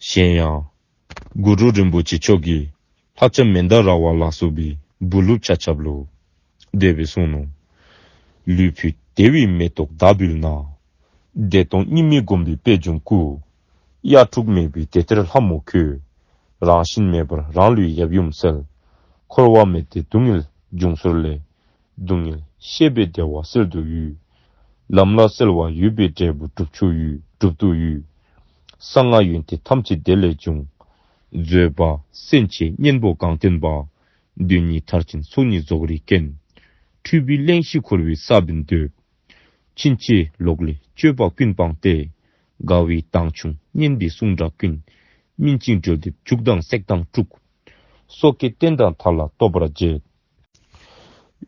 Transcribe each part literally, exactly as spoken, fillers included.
གཞན་ཡང་གུ་རུ་རིན་པོ་ཆེ་མཆོག་གིས་ལྷ་ལྕམ་མན་དཱ་ར་བ་ལ་སོགས་པའི་བུ་སློབ་ཆ་ཁྱབ་ལུ་དེ་སྦེ་གསུངས་ནུག། ལུས་ཕུད་བདེ་བའི་མེ་ཏོག་ད་འབུལ་ན། བདེ་སྟོང་གཉིས་མེད་བསྒོམ་པའི་པད་འབྱུང་སྐུ། དབྱར་ཕྲུག་མེད་པའི་དེ་ལྟར་ལྷ་མོ་ཁྱོད། རང་བཞིན་མེད་པར་རང་ལུས་ཡབ་ཡུམ་གསལ། འཁོར་བ་མེད་དེ་སྡུག་བསྔལ་འབྱུང་ཟོར་ལས། སྡུག་བསྔལ་ཤེས་པས་བདེ་བ་གསལ་དུ་ཡུས། ལམ་ལ་གསལ་བ་ཡོད་པའི་འབྲས་བུ་སྒྲུབ་ཆོག་ཡུས། སྒྲུབ་ཏུ་ཡུས། གསང་སྔགས་ཡོན་ཏན་ཐམས་ཅད་དེ་ལས་འབྱུང་། བཟོད་པ་སེམས་ཅན་གཉེན་པོ་གང་བསྟེན་པ། དོན་གཉིས་མཐར་ཕྱིན་ཚོགས་གཉིས་རྫོགས་རིགས་ཀུན། འཁྲུལ་པའི་གླེང་གཞི་འཁོར་བའི་ས་བོན་འདོད། ཕྱིན་ཅི་ལོག་ལས་སྤྱོད་པ་ཀུན་སྤངས་ཏེ། དགའ་བའི་མདངས་ཕྱུང་སྙན་པའི་གསུང་སྒྲ་ཀུན། སྨིན་ཅིང་གྲོལ་འདེབས་འཇུག་ལྡང་བསྲེག་དང་དཀྲུག། སོ་སྐྱེ་རྟེན་དང་མཐའ་ལ་གཏོད་པར་བྱེད།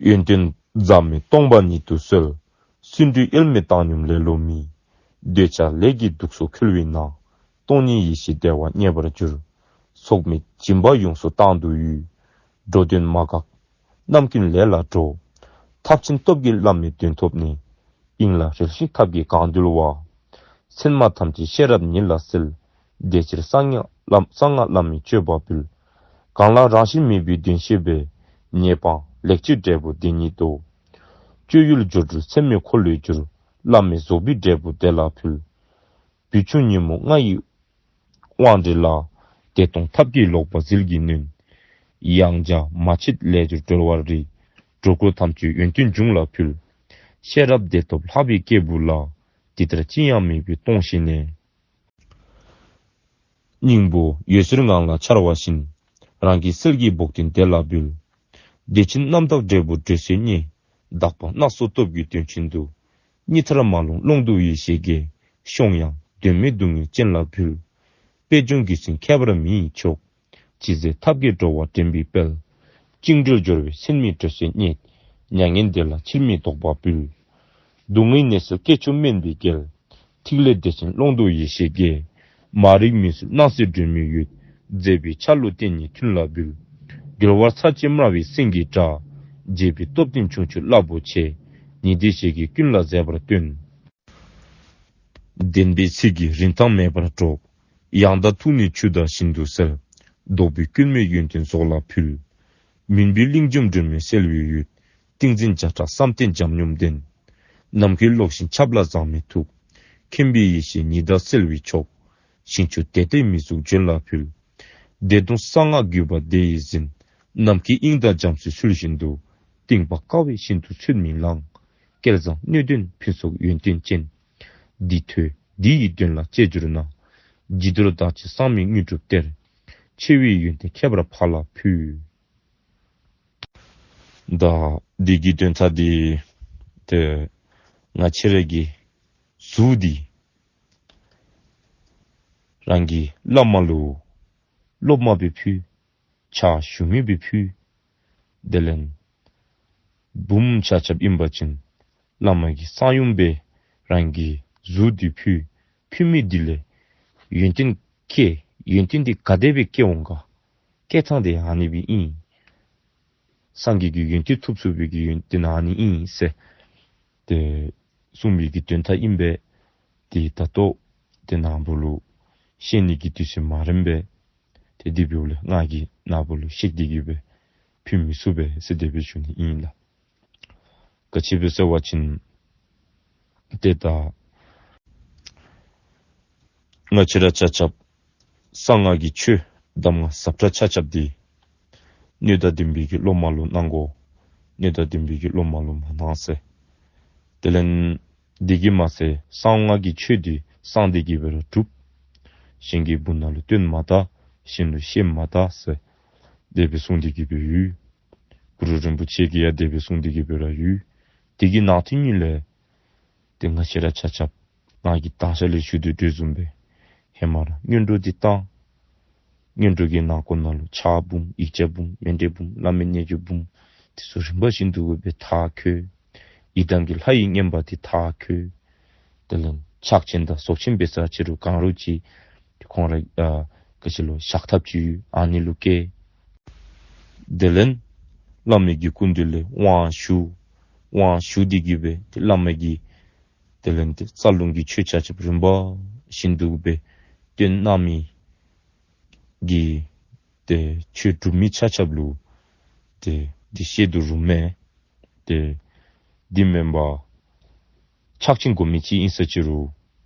ཡོན་ཏན་འཛད་མེད་སྟོང་པ་ཉིད་དུ་གསོལ། བརྩོན་འགྲུས་གཡེལ་མེད་བཏང་སྙོམས་ལེ་ལོ་མེད། འདོད་ཆགས་ལས་ཀྱི་དུག་སོགས་འཁོལ་བའི་ནང་། སྟོང་ཉིད་ཡེ་ཤེས་བདེ་བ་རྙེད་པར་འགྱུར། ཚོགས་མེད་སྦྱིན་པ་ཡོངས་སུ་བཏང་དུ་ཡུས། འགྲོ་དོན་མ་འགགས་རྣམ་ཀུན་ལས་ལ་འགྲོ། ཐབས་ཆེན་སྟོབས་ཀྱིས་བླ་མའི་དོན་ཐོབ་ནས། དབྱིངས་ལ་རོལ་ཞིང་ཐབས་ཀྱིས་གང་འདུལ་བ། མཚན་མ་ཐམས་ཅད་ཤེས་རབ་ཉིད་ལ་གསལ། དེ་ཕྱིར་གསང་སྔགས་བླ་གསང་སྔགས་བླ་མའི་སྤྱོད་པ་ཕུལ། གང་ལ་རང་བཞིན་མེད་པའི་དོན་ཤེས་པས། ཉེས་སྤངས་ལེགས་སྤྱོད་འབྲས་བུ་དེ་ཉིད་དོ། སྤྱོད་ཡུལ་སྦྱོར་སྒྲོལ་མཚན་མའི་འཁོར་ལོས་སྒྱུར། བླ་མེད་རྫོགས་པའི་འབྲས་བུ་དེ་ལ་ཕུལ། བུ་ཆུང་ཉོན་མོངས་ལྔ་ཡི་དབང་འདྲེན་ལ། བདེ་སྟོང་ཐབས་ཀྱིས་ལོག་པ་ཟིལ་གྱིས་གནོན། ཡང་བྱ་མ་བྱེད་ལས་སྦྱོར་སྒྲོལ་བར་རིགས། སྒྲོ་སྐུར་ཐམས་ཅད་ཡོན་ཏན་འབྱུང་ལ་ཕུལ། ཤེས་རབ་བདེ་སྟོབས་ལྷག་པའི་སྐྱེས་བུ་ལ། དེ་ལྟར་ཅི་ཡང་མེད་པའི་སྟོང་ཞིང་གནས། སྙིང་པོ་འོད་ཟེར་ངང་ལ་འཆར་བ་བཞིན། རང་གི་སྲས་ཀྱི་བོགས་འདོན་དེ་ལ་འབུལ། བདེ་ཆེན་རྣམ་དག་འབྲས་བུ་འབྲས་སོས་རྙེད། དག་པ་སྣ་ཚོགས་སྟོབས་ཀྱིས་དོན་ཆེན་དུ། གཉིད་མཐར་མ་ལོག་ཀློང་དུ་ཡེ་ཤེས་སྐྱེ། ཤོང་ཡང་དོན་མེད་སྡུག་བསྔལ་ཅན་ལ་འབུལ། པད་འབྱུང་རྒྱུད་བཙན་ཁྱད་པར་མེད་མཆོག། ཇི་སྲིད་ཐབས་མཁས་འགྲོ་བ་འདྲེན་པའི་དཔལ། བཅིངས་འགྲོལ་སྦྱོར་བའི་སེམས་ཉིད་འབྲས་སོས་རྙེད། མྱ་ངན་འདས་ལ་ཕྱིར་མི་ལྡོག་པ་འབུལ། སྡུག་བསྔལ་ནད་སེལ་སྐྱེ་མཆེད་དམན་པའི་རྒྱལ། ཐིག་ལེ་བདེ་ཆེན་ཀློང་དུ་ཡེ་ཤེས་སྐྱེ། མ་རིག་མུན་སེལ་སྣང་སྲིད་སྒྲོན་མེའི་འོད། མཛེས་པའི་ཆ་ལུགས་རྟེན་གཉིས་མཐུན་ལ་འབུལ། རྒྱལ་བ་ཚར་གཅིག་སྨྲ་བའི་སེང་གེའི་སྒྲ། བརྗེད་པའི་སྟོབས་ལྡན་ཁྱུང་ཆུང་རླབས་པོ་ཆེ། ཉི་ཟླའི་ཞལ་གྱིས་ཀུན་ལ་མཛེས་པར་སྟོན། བདེན་པའི་ཚིག་གིས་རིན་ཐང་མེད་པར་སྒྲོག། ཡང་དག་ཐུགས་ནི་ཆུ་ཟླ་བཞིན་དུ་གསལ། ལྡོག་པའི་སྐྱོན་མེད་ཡོན་ཏན་རྫོགས་ལ་ཕུལ། མུན་པའི་གླིང་བཅོམ་སྒྲོན་མེ་གསལ་བའི་འོད། ཏིང་འཛིན་བརྒྱ་ཕྲག་བསམ་གཏན་འཇམ་སྙོམས་ལྡན། ནམ་མཁའི་གློག་བཞིན་ཁྱབ་ལ་ཟག་མེད་ཐུགས། མཁྱེན་པའི་ཡེ་ཤེས་ཉི་ཟླ་གསལ་བའི་མཆོག། ཞིང་བཅུ་དེ་ལྟའི་མི་གཟུགས་བརྗོད་ལ་ཕུལ། བདེ་སྟོང་གསང་སྔགས་བརྒྱུད་པ་དེ་ཡིས་ཟིན། ནམ་མཁའི་དབྱིངས་དང་འཇམ་རྩུབ་ཚུལ་བཞིན་དུ། གཏིང་དཔག་དཀའ་བས་ཤིན་ཏུ་ཚུལ་མི་བླང་། བསྐལ་བཟང་སྣོད་ལྡན་ཕུན་ཚོགས་ཡོན་ཏན་ཅན། འདི་ཐོས་འདི་ཡི་དོན་ལ་སྤྱད་གྱུར་ན། བྱི་དོར་དག་ཅིང་གསང་མི་དངོས་གྲུབ་སྟེར། ཆེ་བའི་ཡོན་ཏན་ཁྱད་པར་འཕགས་ལ་ཕུལ། ད་འདི་གི་དོན་དག་འདི་ཏེ་ང་བཅས་ར་གི་གཟུགས་འདི་རང་གི་བླ་མ་ལུ་སློབ་མ་སྦེ་ཕུལ། ཕྱག་ཞུ་མི་སྦེ་ཕུལ། དེ་ལས་བུམོ་ཆ་ཁྱབ་ཨིན་པ་ཅིན་བླ་མ་གི་གསང་ཡུམ་སྦེ་རང་གི་གཟུགས་འདི་ཕུལ། ཕུལ་མི་འདི་ལས་ཡོན་ཏན་སྐྱེ། ཡོན་ཏན་འདི་ག་དེ་སྦེ་སྐྱེ་འོང་ག། སྐྱེ་ཐངས་འདི་ཨ་ནི་སྦེ་ཨིན། སངས་རྒྱས་ཀྱི་ཡོན་ཏན་ཐོབ་ཚུགས་པའི་གི་ཡོན་ཏན་ཨ་ནི་ཨིན་ཟེར་ཏེ་གསུངས་པའི་གི་དོན་དག་ཨིན་པས། ཏེ་ད་ལྟོ་ཏེ་ནཱ་བུ་ལུ་བཤད་ནི་གི་དུས་ཚོད་མ་རན་པས། ཏེ་དེ་འབདཝ་ལས་ང་གིས་ནཱ་བུ་ལུ་བཤད་དེ་གི་སྦེ་ཕུལ་མི་ཚུགས་པས་ཟེར་དེ་སྦེ་ཞུ་ནི་ཨིན་ལགས། ག་ཅི་སྦེ་ཟེར་བ་ཅིན་ཏེ་ད་ང་བཅས་ར་ཆ་ཁྱབ་གསང་སྔགས་ཀྱི་ཆོས་གདམས་ངག་ཟབ་དྲགས་ཆ་ཁྱབ་འདི་སྣོད་དང་ལྡན་པའི་གི་སློབ་མ་ལུ་གནང་དགོ། སྣོད་དང་ལྡན་པའི་གི་སློབ་མ་ལུ་མ་གནང་ཟེར། དེ་ལས་འདི་གིས་མ་ཚད་གསང་སྔགས་ཀྱི་ཆོས་འདི་གསང་སྟེ་གི་སྦེ་ར་སྒྲུབ། གཞན་གྱི་བུ་ནང་ལུ་སྟོན་མ་ད། གཞན་ལུ་བཤད་མ་ད་ཟེར་དེ་སྦེ་གསུངས་ཏེ་གི་སྦེ་ཡོད། གུ་རུ་རིན་པོ་ཆེ་གིས་ཡང་དེ་སྦེ་གསུངས་ཏེ་གི་སྦེ་ར་ཡོད། དེ་གི་ནང་དོན་ཉིད་ལས་ཏེ་ང་བཅས་ར་ཆ་ཁྱབ་ང་གིས་དང་ཤ་ལས་ཞུ་དོ་དེ་བཟུམ་སྦེ་ཧེ་མ་ར་སྔོན་འགྲོ་འདི་བཏང་། སྔོན་འགྲོ་གི་ནང་འཁོད་ནང་ལུ་ཕྱག་འབུམ་ཡིག་བརྒྱ་འབུམ་མཎྜལ་འབུམ་བླ་མའི་རྣལ་འབྱོར་འབུམ་དེ་ཚུ་རིམ་པ་བཞིན་དུ་སྦེ་མཐར་འཁྱོལ། ཡི་དམ་གྱི་ལྷ་ཡི་བསྙེན་པ་འདི་མཐར་འཁྱོལ། དེ་ལས་ཕྱག་ཆེན་དང་ཚོགས་ཆེན་འབད་ས་ཅི་རུང་གང་རུང་ཅིག་ཁོང་ར་ཨ་ག་ཅི་ལོ་བཞག་ཐབས་ཅིག་ཡོད་ཨ་ནི་ལུ་བཀལ། དེ་ལས་བླ་མའི་གི་སྐུ་མདུན་ལས་དབང་ཞུ། དབང་ཞུ་སྟེ་གི་སྦེ་ཏེ་བླ་མ་གིས་དེ་ལས་ཏེ་རྩ་རླུང་གི་ཆོས་ཆ་ཁྱབ་རིམ་པ་བཞིན་དུ་སྦེ་སྟོན་གནང་མི་ གིས་ཏེ་ཆོས་སྒྲུབ་མི་ཆ་ཁྱབ་ལུ་ཏེ་འདི་བཤད་དུ་རུང་མས། ཏེ་འདི་མེན་པར་ཕྱག་ཆེན་སྒོམ་མི་ཅིག་ཨིན་ས་ཅི་རུང་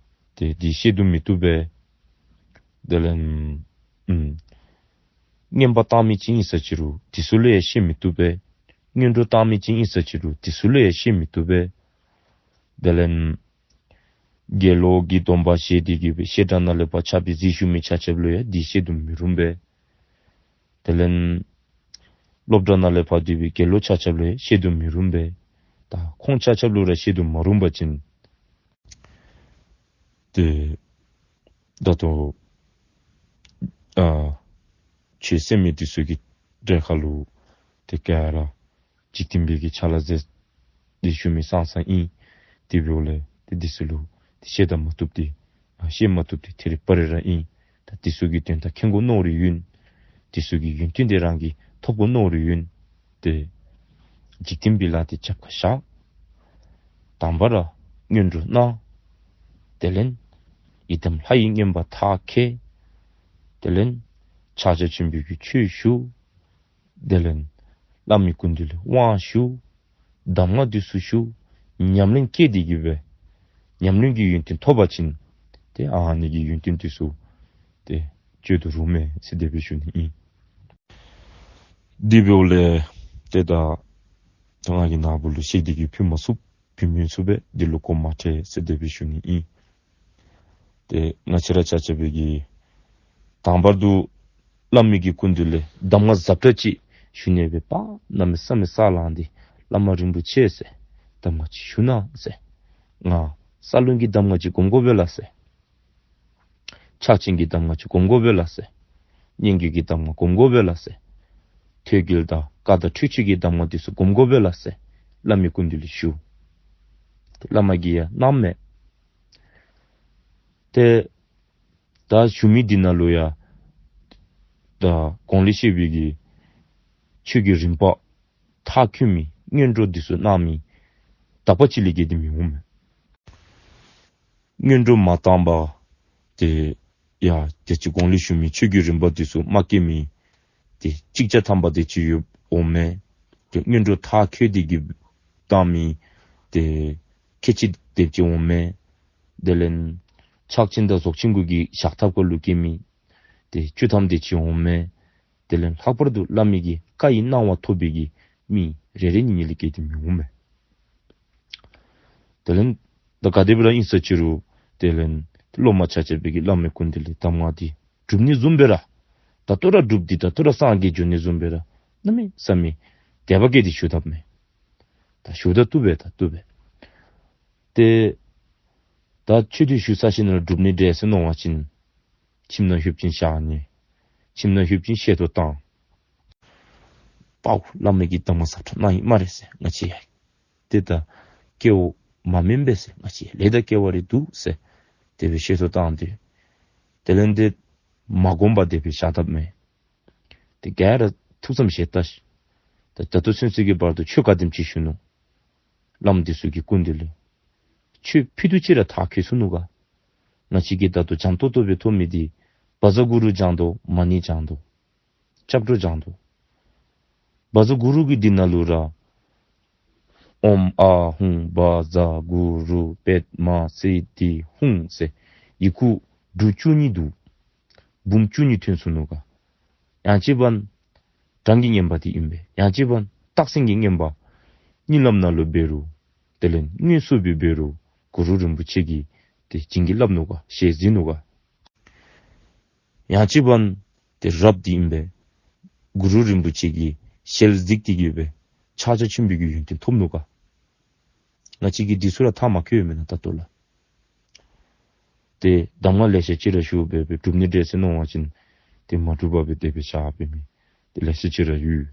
ཏེ་འདི་བཤད་དུ་མི་བཏུབ་པས། དེ་ལས་ཨམ་བསྙེན་པ་བཏང་མི་ཅིག་ཨིན་ས་ཅི་རུང་འདི་ཚུ་ལུ་ཡང་བཤད་མི་བཏུབ་པས། སྔོན་འགྲོ་བཏང་མི་ཅིག་ཨིན་ས་ཅི་རུང་འདི་ཚུ་ལུ་ཡང་བཤད་མི་བཏུབ་པས། དེ་ལས་དགེ་སློང་གི་སྡོམ་པ་བཞེས་ཏེ་གི་སྦེ་བཤད་གྲྭ་ནང་ལས་ཕར་ཕྱག་དཔེ་གཟིགས་བཞུགས་མི་ཆ་ཁྱབ་ལུ་ཡང་འདི་བཤད་དུ་མི་རུང་པས། དེ་ལས་སློབ་གྲྭ་ནང་ལས་ཕར་འདི་སྦེ་དགེ་སློང་ཆ་ཁྱབ་ལུ་ཡང་བཤད་དུ་མི་རུང་པས། ད་ཁོང་ཆ་ཁྱབ་ལུ་ར་བཤད་དུ་མ་རུང་པ་ཅིན་ཏེ་ད་ལྟོ་ཨ་ཆོས་སེམས་མི་འདི་ཚུ་གི་གྲལ་ཁར་ལུ་ཏེ་ག་ར་འཇིག་རྟེན་པའི་གི་ཕྱག་ལཱ་མཛད་དེ་བཞུགས་མི་ཙང་ཙང་ཨིན། དེ་འབདཝ་ལས་ཏེ་འདི་ཚུ་ལུ་ཏེ་བཤད་ད་མ་བཏུབ་སྟེ་ཨ་བཤད་མ་བཏུབ་སྟེ་ཐད་རི་བ་རི་ར་ཨིན། ད་འདི་ཚུ་གི་དོན་དག་མཁྱེན་དགོ་མནོ་རུང་ཡོད། འདི་ཚུ་གི་ཡོན་ཏན་དེ་རང་གིས་ཐོབ་དགོ་མནོ་རུང་ཡོད། ཏེ་འཇིག་རྟེན་པའི་ལཱ་དེ་རྒྱབ་ཁར་བཞག། དང་པ་ར་སྔོན་འགྲོ་གནང་། དེ་ལས་ཡི་དམ་ལྷ་ཡི་བསྙེན་པ་མཐར་འཁྱོལ། དེ་ལས་ཕྱག་རྒྱ་ཆེན་པོའི་གི་ཆོས་ཞུ། དེ་ལས་བླ་མའི་སྐུ་མདུན་ལས་དབང་ཞུ། གདམས་ངག་འདི་ཚུ་ཞུ། ཉམས་ལེན་བསྐྱེད་དེ་གི་སྦེ་ཉམས་ལེན་གྱི་ཡོན་ཏན་ཐོབ་པ་ཅིན་ཏེ་ཨ་ནི་གི་ཡོན་ཏན་འདི་ཚུ་ཏེ་སྤྱོད་དུ་རུང་མས་ཟེར་དེ་སྦེ་ཞུ་ནི་ཨིན། དེ་འབདཝ་ལས་ཏེ་ད་ད་ང་གིས་ནཱ་བུ་ལུ་བཤད་དེ་གི་ཕུལ་མ་ཚུགས། ཕུལ་མི་ཚུགས་པས། འདི་ལུ་དགོངསམ་མ་ཁྲེལ་ཟེར་དེ་སྦེ་ཞུ་ནི་ཨིན། ཏེ་ང་བཅས་ར་ཆ་ཁྱབ་ཀྱིས་དང་པར་དུ་བླ་མའི་གི་སྐུ་མདུན་ལས་གདམས་ངག་ཟབ་དྲགས་ཅིག་ཞུ་ནི་སྦེ་ཕར་གནམ་མེད་ས་མེད་ས་ལངས་ཏེ་བླ་མ་རིན་པོ་ཆེ་ཟེར་གདམས་ངག་ཅིག་ཞུ་གནང་ཟེར། ང་རྩ་རླུང་གི་གདམས་ངག་ཅིག་སྒོམ་དགོ་པས་ལགས་ཟེར། ཕྱག་ཆེན་གྱི་གདམས་ངག་ཅིག་སྒོམ་དགོ་པས་ལགས་ཟེར། སྙན་བརྒྱུད་ཀྱི་གདམས་ངག་སྒོམ་དགོ་པས་ལགས་ཟེར། ཐོས་རྒྱལ་དང་བཀའ་དང་ཁྲིད་ཆོས་ཀྱི་གདམས་ངག་འདི་ཚུ་སྒོམ་དགོ་པས་ལགས་ཟེར་བླ་མའི་སྐུ་མདུན་ལས་ཞུ། ཏེ་བླ་མ་གིས་ཡང་གནངམ་མས། ཏེ་ད་ཞུ་མི་འདི་ནང་ལུ་ཡང་ད་གོང་ལས་བཤད་པའི་གི་ཆོས་ཀྱི་རིམ་པ་མཐར་འཁྱོལ་མི་སྔོན་འགྲོ་འདི་ཚུ་གནང་མི་དག་པ་ཅིག་ལས་བརྒལ་ཏེ་མི་འོང་མས། སྔོན་འགྲོ་མ་བཏང་པར་ཏེ་ཡ་ཏེ་ཅིག་གོང་ལས་ཞུ་མི་ཆོས་ཀྱི་རིམ་པ་འདི་ཚུ་མ་བསྐྱལ་མི་ཏེ་གཅིག་བརྒྱ་ཐམ་པ་དེ་ཅིག་ཡོདཔ་འོང་མས། ཏེ་སྔོན་འགྲོ་མཐར་འཁྱོལ་ཏེ་གི་བཏང་མི་ཏེ་ཁལ་གཅིག་དེ་ཅིག་འོང་མས། དེ་ལས་ཕྱག་ཆེན་དང་རྫོགས་ཆེན་གུ་གི་ཞག་ཐབས་ཁར་ལུ་བསྐྱལ་མི་ཏེ་བཅུ་ཐམ་དེ་ཅིག་འོང་མས། དེ་ལས་ལྷག་པར་དུ་བླ་མའི་གི་བཀའ་ཡི་གནང་བ་ཐོབ་པའི་གི་མི་རེ་རེ་གཉིས་གཉིས་ལས་བརྒལ་ཏེ་མི་འོང་མས། དེ་ལས་ད་ག་དེ་སྦེ་ར་ཨིན་ས་ཅི་རུང་དེ་ལས་སློབ་མ་ཆ་ཁྱབ་ཀྱིས་བླ་མའི་སྐུ་མདུན་ལས་གདམས་ངག་འདི་སྒྲུབ་ནི་བཟུམ་སྦེ་ར་ད་ལྟོ་ར་སྒྲུབ་སྟེ་ད་ལྟོ་ར་སངས་རྒྱས་འགྱོ་ནི་བཟུམ་སྦེ་ར་གནམ་མེད་ས་མེད་དད་པ་བསྐྱེད་དེ་ཞུ་དཔ་མས། ད་ཞུ་ད་བཏུབ་པས། ད་བཏུབ་པས། ཏེ་ད་ཆོས་འདི་ཞུ་ཚར་ཞིནམ་ལས་སྒྲུབ་ནི་འདྲས་ཟེར་མནོ་བ་ཅིན་ཁྱིམ་ནང་ལྷོདཔ་ཅིག་བཞག་ནི། ཁྱིམ་ནང་ལྷོདཔ་ཅིག་ཤེས་རྟོགས་བཏང་། པའོ་བླ་མའི་གི་གདམས་ངག་ཟབ་དྲགས་གནང་ཡི་སྨ་རེ་ཟེར། ང་བཅས་ཡང་ཏེ་ད་སྐལཝ་མ་དམན་པས་ཟེར། ང་བཅས་ལས་དང་སྐལ་བ་རེ་འདུག་ཟེར། དེ་སྦེ་ཤེས་རྟོགས་བཏང་སྟེ་དེ་ལས་ཏེ་མ་བསྒོམ་པར་དེ་སྦེ་བཞག་དཔ་མས། ཏེ་ག་ར་ཐུགས་བསམ་བཞེས་ལྟ་ཤིག། ད་ད་ལྟོ་ཚུན་ཚོད་ཀྱི་བར་དུ་ཆོས་ག་དེམ་ཅིག་ཞུ་ནུག། བླམ་འདི་ཚུ་གི་སྐུ་མདུན་ལས་ཆོས་ཕུད་རྡོག་གཅིག་ར་མཐར་འཁྱོལ་ཚུགས་ནུག་ག། ང་བཅས་ཀྱིས་ད་ལྟོ་སྦྱང་ཏོག་ཏོ་སྦེ་ཐོབ་མི་འདི་བཛྲ་གུ་རུ་སྦྱང་དོ། མ་ཎི་སྦྱང་དོ། སྐྱབས་འགྲོ་སྦྱང་དོ། བཛྲ་གུ་རུ་གི་འདི་ནང་ལུ་ར་ཨོཾ་ཨཱཿཧཱུྃ་བཛྲ་གུ་རུ་པདྨ་སིདྡྷི་ཧཱུྃ་ཟེར་ཡི་གུ་འབྲུ་བཅུ་གཉིས་འདུག། འབུམ་བཅུ་གཉིས་ཐོན་ཚུགས་ནུག་ག། ཡང་ཅིན་བཛྲ་གི་བསྙེན་པ་འདི་ཨིན་པས། ཡང་ཅིན་བཛྲ་རྟགས་མཚན་གྱི་བསྙེན་པ། གཉིད་ལམ་ནང་ལུ་འབད་རུང་དེ་ལས་དངོས་སུ་སྦེ་འབད་རུང་གུ་རུ་རིན་པོ་ཆེ་གིས་ཏེ་བྱིན་གྱིས་བརླབས་ནུག་ག། ཞལ་གཟིགས་ནུག་ག། ཡང་ཅིན་བཛྲ་ཏེ་རབ་འདི་ཨིན་པས། གུ་རུ་རིན་པོ་ཆེ་གིས་ཞལ་གཟིགས་ཏེ་གི་སྦེ་ཕྱག་རྒྱ་ཆེན་པོའི་གི་ཡོན་ཏན་ཐོབ་ནུག་ག། ང་བཅས་ཀྱིས་འདི་ཚུ་ར་མཐར་མ་འཁྱོལ་མེན་ན་ད་ལྟོ་ལགས། ཏེ་གདམས་ངག་ལེ་ཤ་ཅིག་ར་ཞུ་སྦེ་སྦེ་སྒྲུབ་ནི་འདྲས་ཟེར་མནོ་བ་ཅིན་ཏེ་མ་འགྲུབ་པར་སྦེ་དེ་སྦེ་བཞག་པའི་མི་ཏེ་ལེ་ཤ་ཅིག་ར་ཡོད།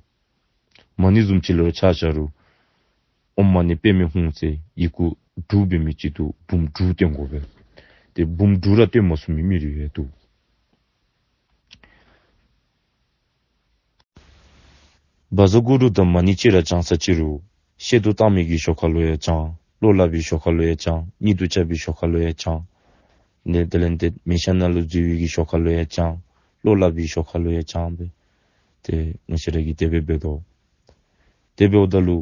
མ་ཎི་བཟུམ་ཅིག་ལུ་ཆ་བཞག་རུང་ཨོཾ་མ་ཎི་པདྨེ་ཧཱུྃ་ཟེར་ཡི་གུ་དྲུག་འབད་མི་ཅིག་འདུག། འབུམ་དྲུག་བཏོན་དགོ་པས། ཏེ་འབུམ་དྲུག་ར་བཏོན་མ་ཚུགས་མི་མི་རེ་ཡོད་འདུག། བཛྲ་གུ་རུ་དང་མ་ཎི་གཅིག་ར་སྦྱང་ས་ཅིག་རུང་བཤད་དུ་བཏང་མི་གི་ཞོར་ཁ་ལུ་ཡང་སྦྱང་། བློ་སླབ་པའི་ཞོར་ཁ་ལུ་ཡང་སྦྱང་། གཉིད་དུ་རྐྱབ་པའི་ཞོར་ཁ་ལུ་ཡང་སྦྱང་། ནི་དེ་ལས་ཏེ་མལ་ཆ་ནང་ལུ་འཛུལ་བའི་གི་ཞོར་ཁ་ལུ་ཡང་སྦྱང་། བློ་སླབ་པའི་ཞོར་ཁ་ལུ་ཡང་བྱང་སྦེ་ཏེ་ང་བཅས་ར་གིས་དེ་སྦེ་འབད་དོ། དེ་འབདཝ་ད་ལུ་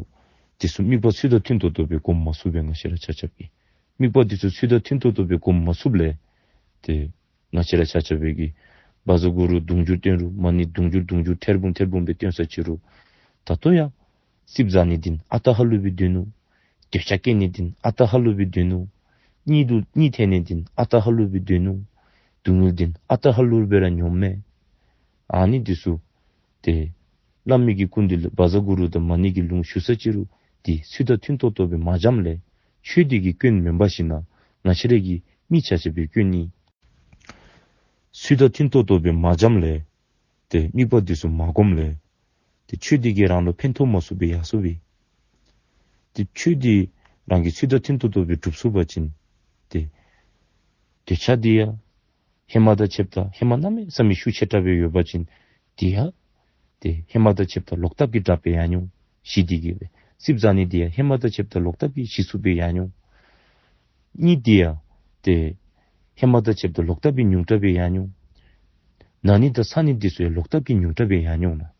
དེ་ཚུ་དམིགས་པ་ཚུལ་དང་མཐུན་ཏོག་ཏོ་སྦེ་སྒོམ་མ་ཚུགས་པས། ང་བཅས་ར་ཆ་ཁྱབ་ཀྱིས་དམིགས་པ་དེ་ཚུ་ཚུལ་དང་མཐུན་ཏོག་ཏོ་སྦེ་སྒོམ་མ་ཚུགསཔ་ལས་ཏེ་ང་བཅས་ར་ཆ་ཁྱབ་ཀྱིས་བཛྲ་གུ་རུ་དུང་ཕྱུར་བཏོན་རུང་མ་ཎི་དུང་ཕྱུར་དུང་ཕྱུར་ཐེར་འབུམ་ཐེར་འབུམ་སྦེ་བཏོན་ས་ཅི་རུང་ད་ལྟོ་ཡང་རྩིགཔ་ཟ་ནི་འདི་ཨ་རྟག་ཧ་ལུགས་སྦེ་སྡོད་ནུག། འདོད་ཆགས་སྐྱེ་ནི་འདི་ཨ་རྟག་ཧ་ལུགས་སྦེ་སྡོད་ནུག། གཉིད་དུ་གཉིད་ཐེག་ནི་འདི་ཨ་རྟག་ཧ་ལུགས་སྦེ་སྡོད་ནུག། སྡུག་བསྔལ་འདི་ཨ་རྟག་ཧ་ལུགས་སྦེ་ར་མྱོངམ་མས། ཨ་ནི་འདི་ཚུ་ཏེ་བླ་མའི་གི་སྐུ་མདུན་ལས་བཛྲ་གུ་རུ་དང་མ་ཎི་གི་ལུང་ཞུ་ས་ཅི་རུང་འདི་ཚུལ་དང་མཐུན་ཏོག་ཏོ་སྦེ་མ་འབྱངམ་ལས་ཆོས་འདི་གི་སྐྱོན་མེན་པ་ཞིག་ན་ང་བཅས་ར་གི་མི་ཆ་ཁྱབ་པའི་སྐྱོན་ཨིན། ཚུལ་དང་མཐུན་ཏོག་ཏོ་སྦེ་མ་འབྱངམ་ལས་ཏེ་དམིགས་པ་འདི་ཚུ་མ་སྒོམ་ལས་ཏེ་ཆོས་འདི་གིས་རང་ལུ་ཕན་ཐོགས་མ་ཚུགས་པའི་ཡར་སོ་སྦེ། ཏེ་ཆོས་འདི་རང་གི་ཚུལ་དང་མཐུན་ཏོག་ཏོ་སྦེ་སྒྲུབ་ཚུགས་པ་ཅིན་ཏེ་འདོད་ཆགས་འདི་ཡང་ཧེ་མ་དང་ཕྱདཔ་ད་ཧེ་མ་གནམ་མེད་ས་མེད་ཤུགས་ཆེ་དྲགས་སྦེ་ཡོད་པ་ཅིན་འདི་ཡང་ཏེ་ཧེ་མ་དང་ཕྱདཔ་ད་ལོག་ལྟབ་ཀྱིས་དྲག་སྦེ་ཡར་འགྱོ། ཞི་འདི་གིས་སྦེ་རྩིགཔ་ཟ་ནི་འདི་ཡང་ཧེ་མ་དང་ཕྱདཔ་ད་ལོག་ལྟབ་ཀྱིས་ཞི་ཚུགས་སྦེ་ཡར་འགྱོ། གཉིད་འདི་ཡང་ཏེ་ཧེ་མ་དང་ཕྱདཔ་ད་ལོག་ལྟབ་ཀྱིས་ཉུང་དྲགས་སྦེ་ཡར་འགྱོ། ན་ནི་དང་ཚ་ནི་འདི་ཚུ་ཡང་ལོག་ལྟབ་ཀྱིས་ཉུང་དྲགས་སྦེ་ཡར་འགྱོ་ནུག།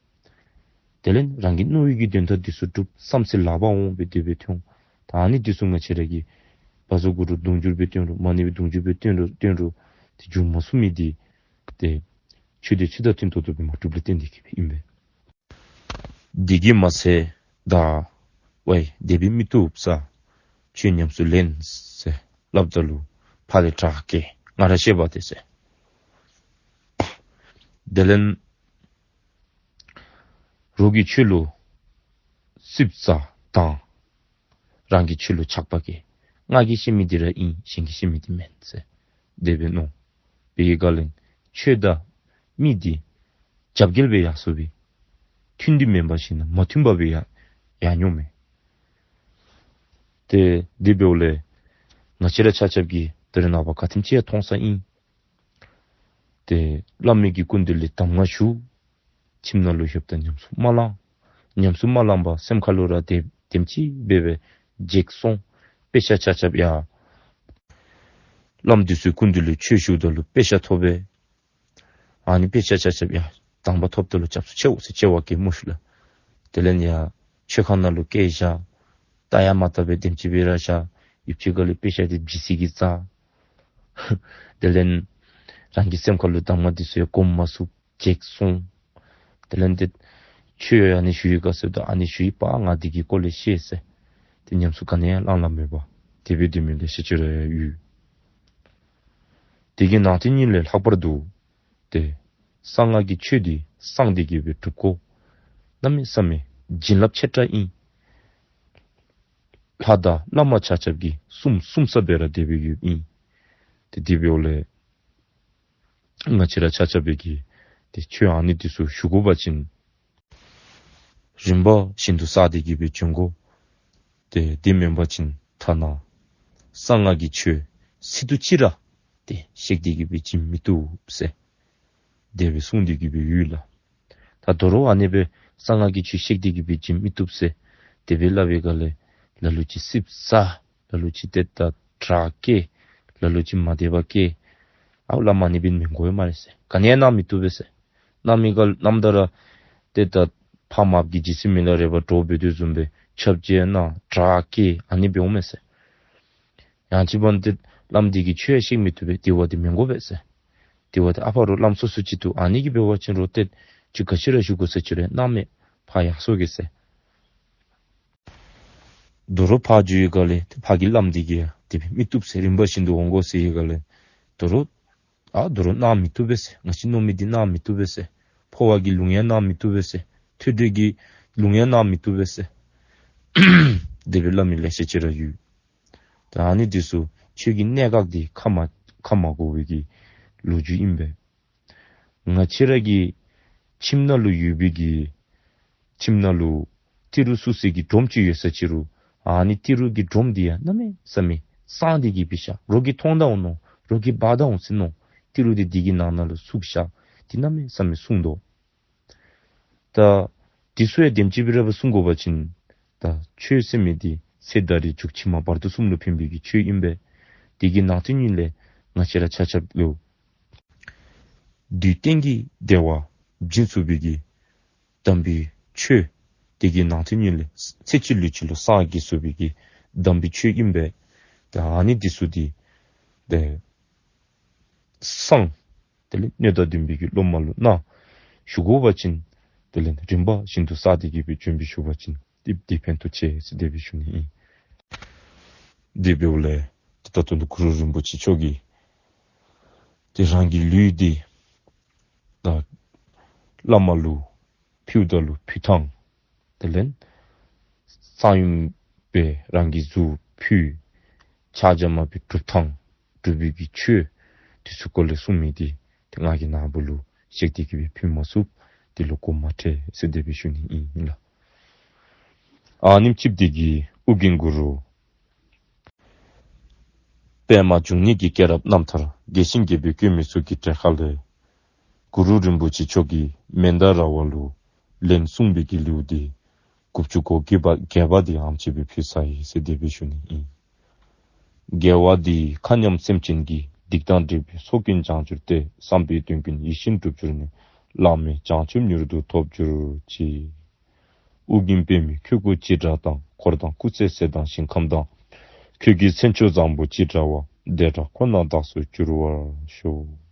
དེ་ལས་རང་གི་མནོ་བའི་གི་དོན་དག་འདི་ཚུ་འགྲུབ། བསམ་རྩེ་ལག་པར་འོང་སྦེ་དེ་སྦེ་ཐོན། ད་ཨ་ནི་འདི་ཚུ་ང་བཅས་ར་གིས་བཛྲ་གུ་རུ་དུང་ཕྱུར་སྦེ་བཏོན་རུང་མ་ཎི་སྦེ་དུང་ཕྱུར་སྦེ་བཏོན་རུང་བཏོན་རུང་ཏེ་འགྱུར་མ་ཚུགས་མི་འདི་ཏེ་ཆོས་འདི་ཚུལ་དང་མཐུན་ཏོག་ཏོ་སྦེ་མ་སྒྲུབ་ལས་བརྟེན་ཏེ་གིས་སྦེ་ཨིན་པས། འདི་གིས་མ་ཚད་ད་ཝའི་དེ་སྦེ་མི་བཏུབ་ས། ཁྱོད་ཉམས་སུ་ལེན་ཟེར་སླབ་ད་ལུ་ཕར་ལས་དྲག་སྐད་ང་ར་ཤེས་པ་དེ་ཟེར། དེ་ལས་རོགས་ཀྱིས་ཁྱོད་ལུ་རྩིགཔ་ཟ་དང་རང་གིས་ཁྱོད་ལུ་ཆགས་པ་སྐྱེ། ང་གིས་ཤེས་མི་འདི་ར་ཨིན། གཞན་གྱིས་ཤེས་མི་འདི་མེན་ཟེར་དེ་སྦེ་མནོ་བའི་སྒང་ལས་ཆོས་དང་མི་འདི་རྒྱབ་འགལ་སྦེ་ཡར་སོ་སྦེ་མཐུན་འདི་མེན་པ་ཞིག་ན་མ་མཐུན་པ་སྦེ་ཡར་ཡར་འགྱོཝ་མས། ཏེ་དེ་འབདཝ་ལས་ང་བཅས་ར་ཆ་ཁྱབ་ཀྱིས་ད་རེས་ནངས་པ་ག་དེམ་ཅིག་ཡང་མཐོང་ས་ཨིན། ཏེ་བླ་མའི་གི་སྐུ་མདུན་ལས་གདམས་ངག་ཞུ། ཁྱིམ་ནང་ལུ་ལྷོདཔ་ད་ཉམས་སུ་མ་བླང་། ཉམས་སུ་མ་བླངས་པར་སེམས་ཁ་ལུ་ར་དེ་དེམ་ཅིག་སྦེ་སྦེ་བརྗེད་སོང་། དཔེ་ཆ་ཆ་ཁྱབ་ཡང་བླམ་འདི་ཚུའི་སྐུ་མདུན་ལུ་ཆོས་ཞུཝ་ད་ལུ་དཔེ་ཆ་ཐོབ་པས། ཨ་ནི་དཔེ་ཆ་ཆ་ཁྱབ་ཡང་དང་པ་ཐོབ་ད་ལུ་སྐྱབས་སུ་མཆིའོ་ཟེར་མཆེ་བ་བཀལ་སྨོ་ཤུལ་ལས། དེ་ལས་ཡང་མཆོད་ཁང་ནང་ལུ་བསྐྱལ་བཞག། ལྟ་ཡང་མ་ལྟ་བར་དེམ་ཅིག་སྦེ་ར་བཞག། ཡུདཔ་ཅིག་ཁ་ལས་དཔེ་ཆ་འདི་བརྗེད་སྲིད་ཀྱི་རྩ། དེ་ལས་རང་གི་སེམས་ཁ་ལུ་གདམས་ངག་འདི་ཚུ་ཡང་སྒོམ་མ་ཚུགས། བརྗེད་སོང་། དེ་ལས་ཏེ་ཁྱོད་ཨ་ནི་ཞུ་ཡི་ག་ཟེརཝ་ད་ཨ་ནི་ཞུ་ཡི་པ། ང་འདི་གི་སྐོར་ལས་ཤེས་ཟེར། ཏེ་ཉམས་སུ་ག་ནི་ཡང་བླང་བླངམ་མེད་པར་དེ་སྦེ་སྡོད་མི་ལེ་ཤ་ཅིག་ར་ཡོད། དེ་གི་ནང་དོན་ཉིད་ལས་ལྷག་པར་དུ་ཏེ་གསང་སྔགས་ཀྱི་ཆོས་འདི་གསང་སྟེ་གིས་སྦེ་སྒྲུབ་དགོ། གནམ་མེད་ས་མེད་བྱིན་རླབས་ཆེ་དྲགས་ཨིན། ལྷ་དང་བླ་མ་ཆ་ཁྱབ་ཀྱིས་གསུངས་གསུངས་ས་སྦེ་ར་དེ་སྦེ་ཡོདཔ་ཨིན། ཏེ་དེ་འབདཝ་ལས་ང་བཅས་ར་ཆ་ཁྱབ་ཀྱིས་ཏེ་ཆོས་ཨ་ནི་འདི་ཚུ་ཞུ་དགོ་པ་ཅིན་རིམ་པ་བཞིན་དུ་བསགས་ཏེ་གིས་སྦེ་བྱོན་དགོ། ཏེ་དེ་མེན་པ་ཅིན་ཐ་ན་གསང་སྔགས་ཀྱི་ཆོས་ཚིག་ཏོ་གཅིག་ར་ཏེ་བཤད་དེ་གིས་སྦེ་བྱིན་མི་བཏུབ་ཟེར་དེ་སྦེ་གསུངས་ཏེ་གིས་སྦེ་ཡོད་ལགས། ད་དོ་རུང་ཨ་ནི་སྦེ་གསང་སྔགས་ཀྱི་ཆོས་བཤད་དེ་གིས་སྦེ་བྱིན་མི་བཏུབ་ཟེར་དེ་སྦེ་སླབ་པའི་སྒང་ལས་ལ་ལུ་ཅིག་རྩིགཔ་ཟ། ལ་ལུ་ཅིག་ཏེ་ད་དྲག་སྐད། ལ་ལུ་ཅིག་མ་བདེ་བ་སྐད། ཨའུ་བླ་མ་ཨ་ནི་སྦེ་མི་དགོ་པས་སྨ་རེ་ཟེར། ག་ནི་ཡང་གནང་མི་བཏུབ་པས་ཟེར། གནང་མི་ག་གནངམ་ད་ར་ཏེ་ད་ཕ་མ་གི་རྗེས་སུ་མི་ལ་རས་པ་གྲོགས་འབད་དོ་བཟུམ་སྦེ་ཆབ་ཆ་གནང་དྲག་སྐད་ཨ་ནི་འབདཝ་མས་ཟེར། ཡང་ཅིན་འབདན་ཏེ་བླམ་འདི་གིས་ཆོས་བཤད་མི་བཏུབ་པས། དེ་བ་འདི་མི་དགོ་པས་ཟེར། དེ་བ་འདི་ཨ་ཕ་རོགས་བླམ་སོ་སོ་ཅིག་འདུག། ཨ་ནི་གིས་འབད་བ་ཅིན་རོགས་ཏེ་ཁྱོད་ག་ཅི་ར་ཞུ་དགོ་ས་ཅིག་ར་གནང་མས། ཕར་ཡར་སོང་གེ་ཟེར། དོ་རུང་ཕར་འགྱོ་བའི་སྒང་ལས་ཏེ་ཕར་གྱི་བླམ་འདི་གིས་ཡང་དེ་སྦེ་མི་བཏུབ་ཟེར། རིམ་པ་བཞིན་དུ་འོང་དགོ་ཟེར་བའི་སྒང་ལས་དོ་རུང་ཨ་དོ་རུང་གནང་མི་བཏུབ་པས་ཟེར། ང་བཅས་མནོ་མི་འདི་གནང་མི་བཏུབ་པས་ཟེར། འཕོ་བ་གི་ལུང་ཡང་གནང་མི་བཏུབ་པས་ཟེར། ཐོས་གྲོལ་གྱི་ལུང་ཡང་གནང་མི་བཏུབ་པས་ཟེར། དེ་སྦེ་སླབ་མི་ལེ་ཤ་ཅིག་ར་ཡོད། ད་ཨ་ནི་འདི་ཚུ་ཆོས་ཀྱི་གནད་འགག་འདི་ཁ་མ་ཁ་མ་གོ་བའི་གི་ལོ་རྒྱུས་ཨིན་པས། ང་བཅས་ར་གི་ཁྱིམ་ནང་ལུ་ཡོད་པའི་གི་ཁྱིམ་ནང་ལུ་ཏི་རུ་བཙུགས་སའི་གི་སྒྲོམ་ཅིག་ཡོད་ས་ཅིག་རུང་ཨ་ནི་ཏི་རུ་གི་སྒྲོམ་འདི་ཡང་གནམ་མེད་ས་མེད་གསང་སྟེ་གིས་སྦེ་བཞག། རོགས་ཀྱིས་མཐོང་ད་འོང་མནོ། རོགས་ཀྱིས་འབག་ད་འོང་ཟེར་མནོ། ཏི་རུ་འདི་འདི་གི་ནང་ན་ལུ་བཙུགས་བཞག། འདི་གནམ་མེད་ས་མེད་སྲུང་དོ། ད་འདི་ཚུ་ཡང་དེམ་ཅིག་སྦེ་ར་སྦེ་སྲུང་དགོ་པ་ཅིན་ད་ཆོས་ཟེར་མི་འདི་ཚེ་ད་རེས་མཇུག་ཕྱི་མ་བར་དོ་གསུམ་ལུ་ཕན་པའི་གི་ཆོས་ཨིན་པས། འདི་གི་ནང་དོན་ཉིད་ལས་ང་བཅས་ར་ཆ་ཁྱབ་ལུ་ དུས་གཏན་གྱི་བདེ་བ་སྦྱིན་ཚུགས་པའི་གི་དམ་པའི་ཆོས་དེ་གི་ནང་དོན་ཉིད་ལས་ཚེ་གཅིག་ལུས་གཅིག་ལུ་སངས་རྒྱས་ཚུགས་པའི་གི་དམ་པའི་ཆོས་ཨིན་པས། ཏེ་ཨ་ནི་འདི་ཚུ་འདི་ཏེ་སངས་དེ་ལས་སྣོད་དང་ལྡན་པའི་གི་སློབ་མ་ལུ་གནང་ཞུ་དགོ་པ་ཅིན་དེ་ལས་རིམ་པ་བཞིན་དུ་བསགས་ཏེ་གི་སྦེ་བྱོན་པའི་ཞུ་བ་ཅིན་ཏེ་འདི་ཕན་ཐོགས་ཆེ་ཟེར་དེ་སྦེ་ཞུ་ནི་ཨིན། དེ་འབདཝ་ལས་ཏེ་ད་ལྟོ་ནི་གུ་རུ་རིན་པོ་ཆེ་མཆོག་གིས་ཏེ་རང་གི་ལུས་འདི་ད་བླ་མ་ལུ་ཕུལཝ་ད་ལུ་ཕུལ་ཐངས། དེ་ལས་གསང་ཡུམ་སྦེ་རང་གི་གཟུགས་ཕུལ། ཕྱག་རྒྱ་མ་སྦེ་སྒྲུབ་ཐངས། སྒྲུབ་པའི་གི་ཆོས་འདི་ཚུ་སྐོར་ལས་གསུངས་མི་འདི་ཏེ་ང་གིས་ནཱ་བུ་ལུ་བཤད་དེ་གི་སྦེ་ཕུལ་མ་ཚུགས། དེ་ལུ་དགོངསམ་མ་ཁྲེལ་ཟེར་དེ་སྦེ་ཞུ་ནི་ཨིན་ལགས། ཨ་ནེམ་ཅིག་འདི་གིས་ཨོ་རྒྱན་གུ་རུ་པདྨ་འབྱུང་གནས་ཀྱི་སྐྱེས་རབས་རྣམ་ཐར་རྒྱས་ཤིང་རྒྱས་པར་བཀོད་མི་ཚུ་གི་གྲས་ཁ་ལས་གུ་རུ་རིན་པོ་ཆེ་མཆོག་གིས་མནྡ་ར་བ་ལུ་ལན་གསུངས་པའི་གི་ལེའུ་འདི་དགུ་བཅུ་གོ་བརྒྱད་པ་བརྒྱད་པ་འདི་ཨེམ་ཅིག་སྦེ་ཕུལ་ཚར་ཡི་ཟེར་དེ་སྦེ་ཞུ་ནི་ཨིན། དགེ་བ་འདིས་མཁའ་མཉམ་སེམས་ཅན་གྱི། སྡིག་དང་སྒྲིབ་པའི་ཚོགས་ཀུན་བྱང་གྱུར་ཏེ། བསམ་པའི་དོན་ཀུན་ཡིད་བཞིན་འགྲུབ་གྱུར་ནས། བླ་མེད་བྱང་ཆུབ་མྱུར་དུ་ཐོབ་གྱུར་ཅིག། ཨོ་རྒྱན་པདྨས་ཁྱོད་སྐུ་ཅི་འདྲ་དང་། འཁོར་དང་སྐུ་ཚེ་ཚད་དང་ཞིང་ཁམས་དང་། ཁྱོད་ཀྱི་མཚན་མཆོག་བཟང་པོ་ཅི་འདྲ་བ། དེ་འདྲ་ཁོ་ན་བདག་སུ་འགྱུར་བར་ཤོག།